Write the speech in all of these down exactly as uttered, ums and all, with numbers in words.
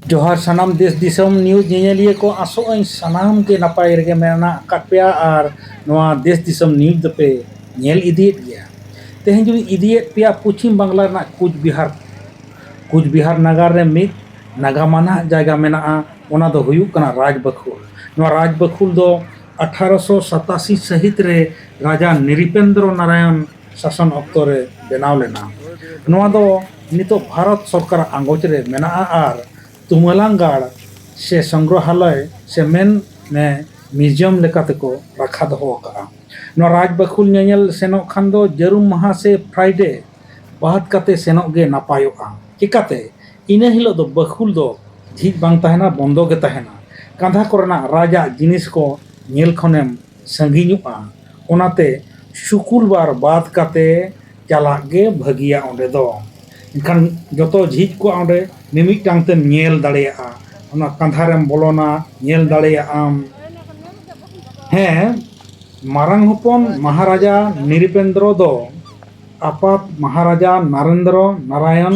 ᱡᱚᱦᱟᱨ ᱥᱟᱱᱟᱢ ᱫᱮᱥ ᱫᱤᱥᱚᱢ ᱱᱤᱭᱩᱡᱽ ᱧᱮᱧᱮᱞᱤᱭᱟᱹ ᱠᱚ, ᱟᱥᱚᱜ ᱟᱹᱧ ᱥᱟᱱᱟᱢ ᱜᱮ ᱱᱟᱯᱟᱭ ᱨᱮᱜᱮ ᱢᱮᱱᱟᱜ ᱟᱠᱟᱫ ᱯᱮᱭᱟ ᱟᱨ ᱱᱚᱣᱟ ᱫᱮᱥ ᱫᱤᱥᱚᱢ ᱱᱤᱭᱩᱡᱽ ᱫᱚᱯᱮ ᱧᱮᱞ ᱤᱫᱤᱭᱮᱫ ᱜᱮᱭᱟ᱾ ᱛᱮᱦᱮᱧ ᱫᱚᱧ ᱤᱫᱤᱭᱮᱫ ᱯᱮᱭᱟ ᱯᱚᱪᱷᱤᱢ ᱵᱟᱝᱞᱟ ᱨᱮᱱᱟᱜ ᱠᱩᱪᱵᱤᱦᱟᱨ᱾ ᱠᱩᱪᱵᱤᱦᱟᱨ ᱱᱟᱜᱟᱨ ᱨᱮ ᱢᱤᱫ ᱱᱟᱜᱟᱢ ᱟᱱᱟᱜ ᱡᱟᱭᱜᱟ ᱢᱮᱱᱟᱜᱼᱟ, ᱚᱱᱟ ᱫᱚ ᱦᱩᱭᱩᱜ ᱠᱟᱱᱟ ᱨᱟᱡᱽᱵᱟᱹᱠᱷᱩᱞ᱾ ᱱᱚᱣᱟ ᱨᱟᱡᱽᱵᱟᱹᱠᱷᱩᱞ ᱫᱚ ᱟᱴᱷᱟᱨᱚᱥᱚ ᱥᱟᱛᱟᱥᱤ ᱥᱟᱹᱦᱤᱛ ᱨᱮ ᱨᱟᱡᱟ ᱱᱨᱤᱯᱮᱱᱫᱨᱚ ᱱᱟᱨᱟᱭᱚᱱ ᱥᱟᱥᱚᱱ ᱚᱠᱛᱚ ᱨᱮ ᱵᱮᱱᱟᱣ ᱞᱮᱱᱟ᱾ ᱱᱚᱣᱟ ᱫᱚ ᱱᱤᱛᱚᱜ ᱵᱷᱟᱨᱚᱛ ᱥᱚᱨᱠᱟᱨᱟᱜ ᱟᱸᱜᱚᱪ ᱨᱮ ᱢᱮᱱᱟᱜᱼᱟ ᱟᱨ ᱛᱩᱢᱟᱹᱞᱟᱝᱜᱟᱲ ᱥᱮ ᱥᱚᱝᱜᱨᱚᱦᱟᱞᱚᱭ ᱥᱮ ᱢᱮᱱ ᱢᱮ ᱢᱤᱭᱩᱡᱤᱭᱟᱢ ᱞᱮᱠᱟ ᱛᱮᱠᱚ ᱨᱟᱠᱷᱟ ᱫᱚᱦᱚ ᱟᱠᱟᱫᱼᱟ᱾ ᱱᱚᱣᱟ ᱨᱟᱡᱽ ᱵᱟᱹᱠᱷᱩᱞ ᱧᱮᱧᱮᱞ ᱥᱮᱱᱚᱜ ᱠᱷᱟᱱ ᱫᱚ ᱡᱟᱹᱨᱩᱢ ᱢᱟᱦᱟ ᱥᱮ ᱯᱷᱨᱟᱭᱰᱮ ᱵᱟᱫ ᱠᱟᱛᱮ ᱥᱮᱱᱚᱜ ᱜᱮ ᱱᱟᱯᱟᱭᱚᱜᱼᱟ᱾ ᱪᱤᱠᱟᱛᱮ? ᱤᱱᱟᱹ ᱦᱤᱞᱳᱜ ᱫᱚ ᱵᱟᱹᱠᱷᱩᱞ ᱫᱚ ᱡᱷᱤᱡ ᱵᱟᱝ ᱛᱟᱦᱮᱱᱟ, ᱵᱚᱱᱫᱚ ᱜᱮ ᱛᱟᱦᱮᱱᱟ᱾ ᱠᱟᱸᱫᱷᱟ ᱠᱚᱨᱮᱱᱟᱜ ᱨᱟᱡᱟᱜ ᱡᱤᱱᱤᱥ ᱠᱚ ᱧᱮᱞ ᱠᱷᱚᱱᱮᱢ ᱥᱟᱺᱜᱤᱧᱚᱜᱼᱟ᱾ ᱚᱱᱟᱛᱮ ᱥᱩᱠᱩᱞᱵᱟᱨ ᱵᱟᱫ ᱠᱟᱛᱮ ᱪᱟᱞᱟᱜ ᱜᱮ ᱵᱷᱟᱹᱜᱤᱭᱟ ᱚᱸᱰᱮ ᱫᱚ᱾ ᱮᱱᱠᱷᱟᱱ ᱡᱚᱛᱚ ᱡᱷᱤᱡ ᱠᱚᱜᱼᱟ ᱚᱸᱰᱮ, ᱢᱤᱢᱤᱫᱴᱟᱝ ᱛᱮᱢ ᱧᱮᱞ ᱫᱟᱲᱮᱭᱟᱜᱼᱟ᱾ ᱚᱱᱟ ᱠᱟᱸᱫᱷᱟ ᱨᱮᱢ ᱵᱚᱞᱚᱱᱟ, ᱧᱮᱞ ᱫᱟᱲᱮᱭᱟᱜ ᱟᱢ᱾ ᱦᱮᱸ, ᱢᱟᱨᱟᱝ ᱦᱚᱯᱚᱱ ᱢᱟᱦᱟᱨᱟᱡᱟ ᱱᱤᱨᱤᱯᱮᱱᱫᱨᱚ ᱫᱚ ᱟᱯᱟᱛ ᱢᱟᱦᱟᱨᱟᱡᱟ ᱱᱟᱨᱮᱱᱫᱨᱚ ᱱᱟᱨᱟᱭᱚᱱ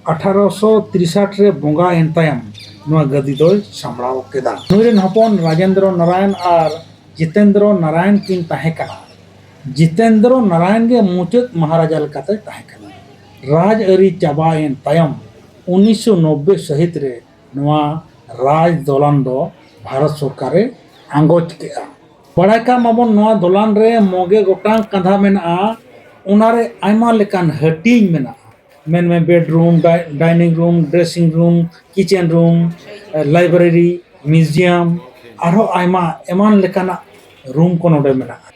ᱟᱴᱷᱟᱨᱚᱥᱚ ᱛᱤᱨᱥᱟᱴ ᱨᱮ ᱵᱚᱸᱜᱟ ᱮᱱ ᱛᱟᱭᱚᱢ ᱱᱚᱣᱟ ᱜᱟᱹᱫᱤ ᱫᱚᱭ ᱥᱟᱢᱵᱲᱟᱣ ᱠᱮᱫᱟ᱾ ᱱᱩᱭ ᱨᱮᱱ ᱦᱚᱯᱚᱱ ᱨᱟᱡᱮᱱᱫᱨᱚ ᱱᱟᱨᱟᱭᱚᱱ ᱟᱨ ᱡᱤᱛᱮᱱᱫᱨᱚ ᱱᱟᱨᱟᱭᱚᱱ ᱠᱤᱱ ᱛᱟᱦᱮᱸ ᱠᱟᱱᱟ᱾ ᱡᱤᱛᱮᱱᱫᱨᱚ ᱱᱟᱨᱟᱭᱚᱱ ᱜᱮ ᱢᱩᱪᱟᱹᱫ ᱢᱟᱦᱟᱨᱟᱡᱟ ᱞᱮᱠᱟᱛᱮ ᱛᱟᱦᱮᱸ ᱠᱟᱱᱟ᱾ ᱨᱟᱡᱽ ᱟᱹᱨᱤ ᱪᱟᱵᱟᱭᱮᱱ ᱛᱟᱭᱚᱢ ᱩᱱᱤᱥᱥᱚ ᱱᱚᱵᱵᱳᱭ ᱥᱟᱹᱦᱤᱛ ᱨᱮ ᱱᱚᱣᱟ ᱨᱟᱡᱽ ᱫᱚᱞᱟᱱ ᱫᱚ ᱵᱷᱟᱨᱚᱛ ᱥᱚᱨᱠᱟᱨᱮ ᱟᱸᱜᱚᱪ ᱠᱮᱜᱼᱟ᱾ ᱵᱟᱲᱟᱭ ᱠᱟᱜ ᱢᱟᱵᱚᱱ, ᱱᱚᱣᱟ ᱫᱚᱞᱟᱱ ᱨᱮ ᱢᱚᱜᱮ ᱜᱚᱴᱟᱝ ᱠᱟᱸᱫᱷᱟ ᱢᱮᱱᱟᱜᱼᱟ᱾ ᱚᱱᱟᱨᱮ ᱟᱭᱢᱟ ᱞᱮᱠᱟᱱ ᱦᱟᱹᱴᱤᱧ ᱢᱮᱱᱟᱜᱼᱟ᱾ ᱢᱮᱱᱢᱮ ᱵᱮᱰᱨᱩᱢ, ᱰᱟᱭ-, ᱰᱟᱭᱱᱤᱝ ᱨᱩᱢ, ᱰᱨᱮᱥᱤᱝ ᱨᱩᱢ, ᱠᱤᱪᱮᱱ ᱨᱩᱢ, ᱮ, ᱞᱟᱭᱵᱨᱮᱨᱤ, ᱢᱤᱣᱡᱤᱭᱟᱢ, ᱟᱨᱦᱚᱸ ᱟᱭᱢᱟ ᱮᱢᱟᱱ ᱞᱮᱠᱟᱱᱟᱜ ᱨᱩᱢ ᱠᱚ ᱱᱚᱰᱮ ᱢᱮᱱᱟᱜᱼᱟ᱾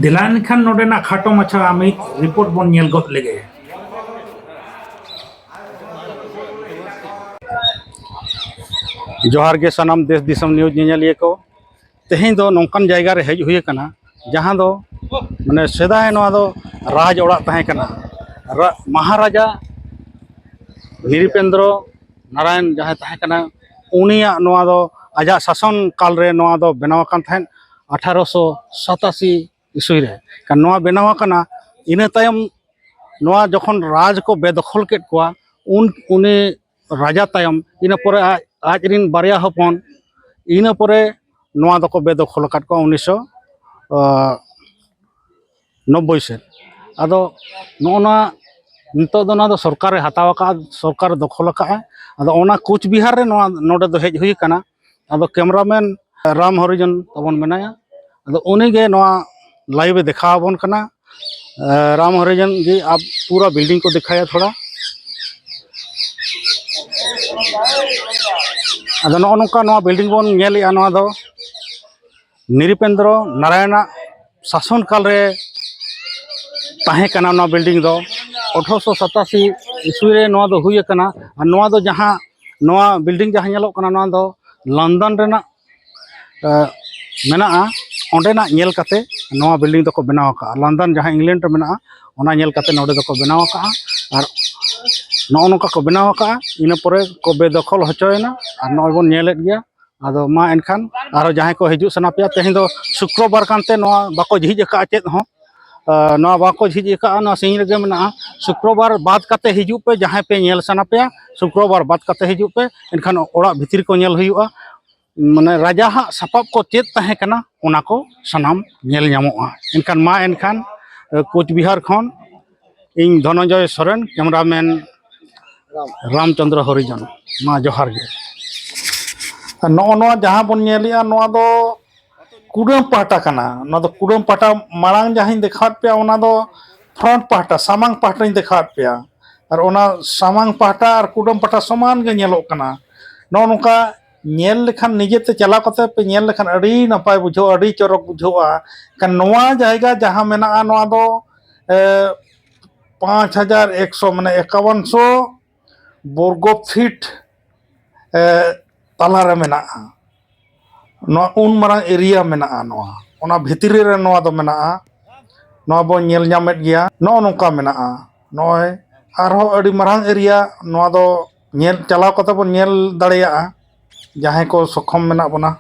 ᱫᱮᱞᱟ ᱮᱱᱠᱷᱟᱱ ᱱᱚᱰᱮᱱᱟᱜ ᱠᱷᱟᱴᱚ ᱢᱟᱪᱷᱟ ᱢᱤᱫ ᱨᱤᱯᱳᱨᱴ ᱵᱚᱱ ᱧᱮᱞ ᱜᱚᱫ ᱞᱮᱜᱮ᱾ ᱡᱚᱦᱟᱨ ᱜᱮ ᱥᱟᱱᱟᱢ ᱫᱮᱥ ᱫᱤᱥᱚᱢ ᱱᱤᱭᱩᱡᱽ ᱧᱮᱧᱮᱞᱤᱭᱟᱹ ᱠᱚ᱾ ᱛᱮᱦᱮᱧ ᱫᱚ ᱱᱚᱝᱠᱟᱱ ᱡᱟᱭᱜᱟ ᱨᱮ ᱦᱮᱡ ᱦᱩᱭ ᱟᱠᱟᱱᱟ, ᱡᱟᱦᱟᱸ ᱫᱚ ᱢᱟᱱᱮ ᱥᱮᱫᱟᱭ ᱱᱚᱣᱟ ᱫᱚ ᱨᱟᱡᱽ ᱚᱲᱟᱜ ᱛᱟᱦᱮᱸ ᱠᱟᱱᱟ᱾ ᱨᱟ-, ᱢᱟᱦᱟᱨᱟᱡᱟ ᱱᱤᱨᱤᱯᱮᱱᱫᱨᱚ ᱱᱟᱨᱟᱭᱚᱱ ᱡᱟᱦᱟᱸᱭ ᱛᱟᱦᱮᱸ ᱠᱟᱱᱟ, ᱩᱱᱤᱭᱟᱜ ᱱᱚᱣᱟ ᱫᱚ ᱟᱡᱟᱜ ᱥᱟᱥᱚᱱ ᱠᱟᱞ ᱨᱮ ᱱᱚᱣᱟ ᱫᱚ ᱵᱮᱱᱟᱣ ᱟᱠᱟᱱ ᱛᱟᱦᱮᱸᱫ, ᱟᱴᱷᱟᱨᱚᱥᱚ ᱥᱟᱛᱟᱥᱤ ᱤᱥᱩᱭ ᱨᱮ᱾ ᱠᱷᱟᱱ ᱱᱚᱣᱟ ᱵᱮᱱᱟᱣ ᱟᱠᱟᱱᱟ, ᱤᱱᱟᱹ ᱛᱟᱭᱚᱢ ᱱᱚᱣᱟ ᱡᱚᱠᱷᱚᱱ ᱨᱟᱡᱽ ᱠᱚ ᱵᱮᱫᱚᱠᱷᱚᱞ ᱠᱮᱫ ᱠᱚᱣᱟ, ᱩᱱ ᱩᱱᱤ ᱨᱟᱡᱟ ᱛᱟᱭᱚᱢ, ᱤᱱᱟᱹ ᱯᱚᱨᱮ ᱟᱡ ᱟᱡ ᱨᱮᱱ ᱵᱟᱨᱭᱟ ᱦᱚᱯᱚᱱ, ᱤᱱᱟᱹ ᱯᱚᱨᱮ ᱱᱚᱣᱟ ᱫᱚᱠᱚ ᱵᱮᱫᱚᱠᱷᱚᱞ ᱟᱠᱟᱫ ᱠᱚᱣᱟ ᱩᱱᱤᱥᱥᱚ ᱱᱚᱵᱵᱳᱭ ᱥᱮᱫ᱾ ᱟᱫᱚ ᱱᱚᱜᱼᱚ ᱱᱚᱣᱟ ᱱᱤᱛᱚᱜ ᱫᱚ ᱱᱚᱣᱟ ᱫᱚ ᱥᱚᱨᱠᱟᱨᱮ ᱦᱟᱛᱟᱣ ᱟᱠᱟᱫᱼᱟ, ᱥᱚᱨᱠᱟᱨᱮ ᱫᱚᱠᱷᱚᱞ ᱟᱠᱟᱫᱼᱟ᱾ ᱟᱫᱚ ᱚᱱᱟ ᱠᱳᱪᱵᱤᱦᱟᱨ ᱨᱮ ᱱᱚᱣᱟ ᱱᱚᱰᱮ ᱫᱚ ᱦᱮᱡ ᱦᱩᱭ ᱟᱠᱟᱱᱟ᱾ ᱟᱫᱚ ᱠᱮᱢᱨᱟᱢᱮᱱ ᱨᱟᱢ ᱦᱚᱨᱤᱡᱚᱱ ᱛᱟᱵᱚᱱ ᱢᱮᱱᱟᱭᱟ, ᱟᱫᱚ ᱩᱱᱤᱜᱮ ᱱᱚᱣᱟ ᱞᱟᱭᱤᱵᱷ ᱮ ᱫᱮᱠᱷᱟᱣ ᱟᱵᱚᱱ ᱠᱟᱱᱟ᱾ ᱨᱟᱢ ᱦᱚᱨᱤᱡᱚᱱ ᱜᱮ ᱟᱯ ᱯᱩᱨᱟ ᱵᱤᱞᱰᱤᱝ ᱠᱚ ᱫᱮᱠᱷᱟᱭᱟ ᱛᱷᱚᱲᱟ᱾ ᱟᱫᱚ ᱱᱚᱜᱼᱚ ᱱᱚᱝᱠᱟ ᱱᱚᱣᱟ ᱵᱤᱞᱰᱤᱝ ᱵᱚᱱ ᱧᱮᱞᱮᱜᱼᱟ, ᱱᱚᱣᱟ ᱫᱚ ᱱᱤᱨᱤᱯᱮᱱᱫᱨᱚ ᱱᱟᱨᱟᱭᱚᱱᱟᱜ ᱥᱟᱥᱚᱱ ᱠᱟᱞ ᱨᱮ ᱛᱟᱦᱮᱸ ᱠᱟᱱᱟ ᱱᱚᱣᱟ ᱵᱤᱞᱰᱤᱝ ᱫᱚ᱾ ᱟᱴᱷᱨᱚᱥᱚ ᱥᱟᱛᱟᱥᱤ ᱤᱥᱣᱤ ᱨᱮ ᱱᱚᱣᱟ ᱫᱚ ᱦᱩᱭ ᱟᱠᱟᱱᱟ᱾ ᱟᱨ ᱱᱚᱣᱟ ᱫᱚ ᱡᱟᱦᱟᱸ, ᱱᱚᱣᱟ ᱵᱤᱞᱰᱤᱝ ᱡᱟᱦᱟᱸ ᱧᱮᱞᱚᱜ ᱠᱟᱱᱟ, ᱱᱚᱣᱟ ᱫᱚ ᱞᱚᱱᱰᱚᱱ ᱨᱮᱱᱟᱜ ᱢᱮᱱᱟᱜᱼᱟ, ᱚᱸᱰᱮᱱᱟᱜ ᱧᱮᱞ ᱠᱟᱛᱮ ᱱᱚᱣᱟ ᱵᱤᱞᱰᱤᱝ ᱫᱚᱠᱚ ᱵᱮᱱᱟᱣ ᱟᱠᱟᱫᱼᱟ᱾ ᱞᱚᱱᱰᱚᱱ ᱡᱟᱦᱟᱸ ᱤᱝᱞᱮᱱᱰ ᱨᱮ ᱢᱮᱱᱟᱜᱼᱟ, ᱚᱱᱟ ᱧᱮᱞ ᱠᱟᱛᱮ ᱱᱚᱰᱮ ᱫᱚᱠᱚ ᱵᱮᱱᱟᱣ ᱟᱠᱟᱫᱼᱟ᱾ ᱟᱨ ᱱᱚᱜᱼᱚ ᱱᱚᱝᱠᱟ ᱠᱚ ᱵᱮᱱᱟᱣ ᱟᱠᱟᱫᱼᱟ᱾ ᱤᱱᱟᱹ ᱯᱚᱨᱮ ᱠᱚ ᱵᱮᱫᱚᱠᱷᱚᱞ ᱦᱚᱪᱚᱭᱮᱱᱟ᱾ ᱟᱨ ᱱᱚᱜᱼᱚᱭ ᱵᱚᱱ ᱧᱮᱞᱮᱫ ᱜᱮᱭᱟ᱾ ᱟᱫᱚ ᱢᱟ ᱮᱱᱠᱷᱟᱱ ᱟᱨᱦᱚᱸ ᱡᱟᱦᱟᱸᱭ ᱠᱚ ᱦᱤᱡᱩᱜ ᱥᱟᱱᱟ ᱯᱮᱭᱟ, ᱛᱮᱦᱮᱧ ᱫᱚ ᱥᱩᱠᱨᱚᱵᱟᱨ ᱠᱟᱱᱛᱮ ᱱᱚᱣᱟ ᱵᱟᱠᱚ ᱡᱷᱤᱡ ᱟᱠᱟᱫᱼᱟ ᱪᱮᱫ ᱦᱚᱸ᱾ ᱟᱨ ᱱᱚᱣᱟ ᱵᱟᱠᱚ ᱡᱷᱤᱡ ᱟᱠᱟᱫᱼᱟ, ᱱᱚᱣᱟ ᱥᱤᱧ ᱨᱮᱜᱮ ᱢᱮᱱᱟᱜᱼᱟ᱾ ᱥᱩᱠᱨᱚᱵᱟᱨ ᱵᱟᱫ ᱠᱟᱛᱮ ᱦᱤᱡᱩᱜ ᱯᱮ, ᱡᱟᱦᱟᱸᱭ ᱯᱮ ᱧᱮᱞ ᱥᱟᱱᱟ ᱯᱮᱭᱟ, ᱥᱩᱠᱨᱚᱵᱟᱨ ᱵᱟᱫ ᱠᱟᱛᱮ ᱦᱤᱡᱩᱜ ᱯᱮ᱾ ᱮᱱᱠᱷᱟᱱ ᱚᱲᱟᱜ ᱵᱷᱤᱛᱤᱨ ᱠᱚ ᱧᱮᱞ ᱦᱩᱭᱩᱜᱼᱟ, ᱢᱟᱱᱮ ᱨᱟᱡᱟ ᱦᱟᱜ ᱥᱟᱯᱟᱵ ᱠᱚ ᱪᱮᱫ ᱛᱟᱦᱮᱸ ᱠᱟᱱᱟ, ᱚᱱᱟ ᱠᱚ ᱥᱟᱱᱟᱢ ᱧᱮᱞ ᱧᱟᱢᱚᱜᱼᱟ᱾ ᱮᱱᱠᱷᱟᱱ ᱢᱟ ᱮᱱᱠᱷᱟᱱ ᱠᱳᱪᱵᱤᱦᱟᱨ ᱠᱷᱚᱱ ᱤᱧ ᱫᱷᱚᱱᱚᱱᱡᱚᱭ ᱥᱚᱨᱮᱱ, ᱠᱮᱢᱨᱟᱢᱮᱱ ᱨᱟᱢᱪᱚᱸᱫᱽᱨᱚ ᱦᱚᱨᱤᱡᱚᱱ, ᱢᱟ ᱡᱚᱦᱟᱨ ᱜᱮ᱾ ᱟᱨ ᱱᱚᱜᱼᱚ ᱱᱚᱣᱟ ᱡᱟᱦᱟᱸ ᱵᱚᱱ ᱧᱮᱞᱮᱜᱼᱟ, ᱱᱚᱣᱟ ᱫᱚ ᱠᱩᱰᱟᱹᱢ ᱯᱟᱦᱴᱟ ᱠᱟᱱᱟ᱾ ᱱᱚᱣᱟ ᱫᱚ ᱠᱩᱰᱟᱹᱢ ᱯᱟᱦᱴᱟ, ᱢᱟᱲᱟᱝ ᱡᱟᱦᱟᱸᱧ ᱫᱮᱠᱷᱟᱣᱟᱫ ᱯᱮᱭᱟ, ᱚᱱᱟ ᱫᱚ ᱯᱷᱨᱚᱱᱴ ᱯᱟᱦᱴᱟ, ᱥᱟᱢᱟᱝ ᱯᱟᱦᱴᱟᱧ ᱫᱮᱠᱷᱟᱣᱟᱫ ᱯᱮᱭᱟ᱾ ᱟᱨ ᱚᱱᱟ ᱥᱟᱢᱟᱝ ᱯᱟᱦᱴᱟ ᱟᱨ ᱠᱩᱰᱟᱹᱢ ᱯᱟᱦᱴᱟ ᱥᱚᱢᱟᱱ ᱜᱮ ᱧᱮᱞᱚᱜ ᱠᱟᱱᱟ᱾ ᱱᱚᱜᱼᱚ ᱱᱚᱝᱠᱟ ᱧᱮᱞ ᱞᱮᱠᱷᱟᱱ, ᱱᱤᱡᱮᱛᱮ ᱪᱟᱞᱟᱣ ᱠᱟᱛᱮ ᱯᱮ ᱧᱮᱞ ᱞᱮᱠᱷᱟᱱ ᱟᱹᱰᱤ ᱱᱟᱯᱟᱭ ᱵᱩᱡᱷᱟᱹᱜᱼᱟ, ᱟᱹᱰᱤ ᱪᱚᱨᱚᱠ ᱵᱩᱡᱷᱟᱹᱜᱼᱟ᱾ ᱮᱱᱠᱷᱟᱱ ᱱᱚᱣᱟ ᱡᱟᱭᱜᱟ ᱡᱟᱦᱟᱸ ᱢᱮᱱᱟᱜᱼᱟ, ᱱᱚᱣᱟ ᱫᱚ, ᱮ, ᱯᱟᱸᱪ ᱦᱟᱡᱟᱨ ᱮᱠᱥᱚ, ᱢᱟᱱᱮ ᱮᱠᱟᱣᱟᱱᱥᱚ ᱵᱚᱨᱜᱚ ᱯᱷᱤᱴ, ᱮ, ᱛᱟᱞᱟᱨᱮ ᱢᱮᱱᱟᱜᱼᱟ᱾ ᱱᱚᱣᱟ ᱩᱱ ᱢᱟᱨᱟᱝ ᱮᱨᱤᱭᱟ ᱢᱮᱱᱟᱜᱼᱟ᱾ ᱱᱚᱣᱟ, ᱚᱱᱟ ᱵᱷᱤᱛᱨᱤ ᱨᱮ ᱱᱚᱣᱟ ᱫᱚ ᱢᱮᱱᱟᱜᱼᱟ᱾ ᱱᱚᱣᱟ ᱵᱚᱱ ᱧᱮᱞ ᱧᱟᱢᱮᱫ ᱜᱮᱭᱟ, ᱱᱚᱜᱼᱚ ᱱᱚᱝᱠᱟ ᱢᱮᱱᱟᱜᱼᱟ᱾ ᱱᱚᱜᱼᱚᱭ ᱟᱨᱦᱚᱸ ᱟᱹᱰᱤ ᱢᱟᱨᱟᱝ ᱮᱨᱤᱭᱟ᱾ ᱱᱚᱣᱟ ᱫᱚ ᱧᱮᱞ, ᱪᱟᱞᱟᱣ ᱠᱟᱛᱮ ᱵᱚᱱ ᱧᱮᱞ ᱫᱟᱲᱮᱭᱟᱜᱼᱟ, ᱡᱟᱦᱟᱸᱭ ᱠᱚ ᱥᱚᱠᱷᱚᱢ ᱢᱮᱱᱟᱜ ᱵᱚᱱᱟ᱾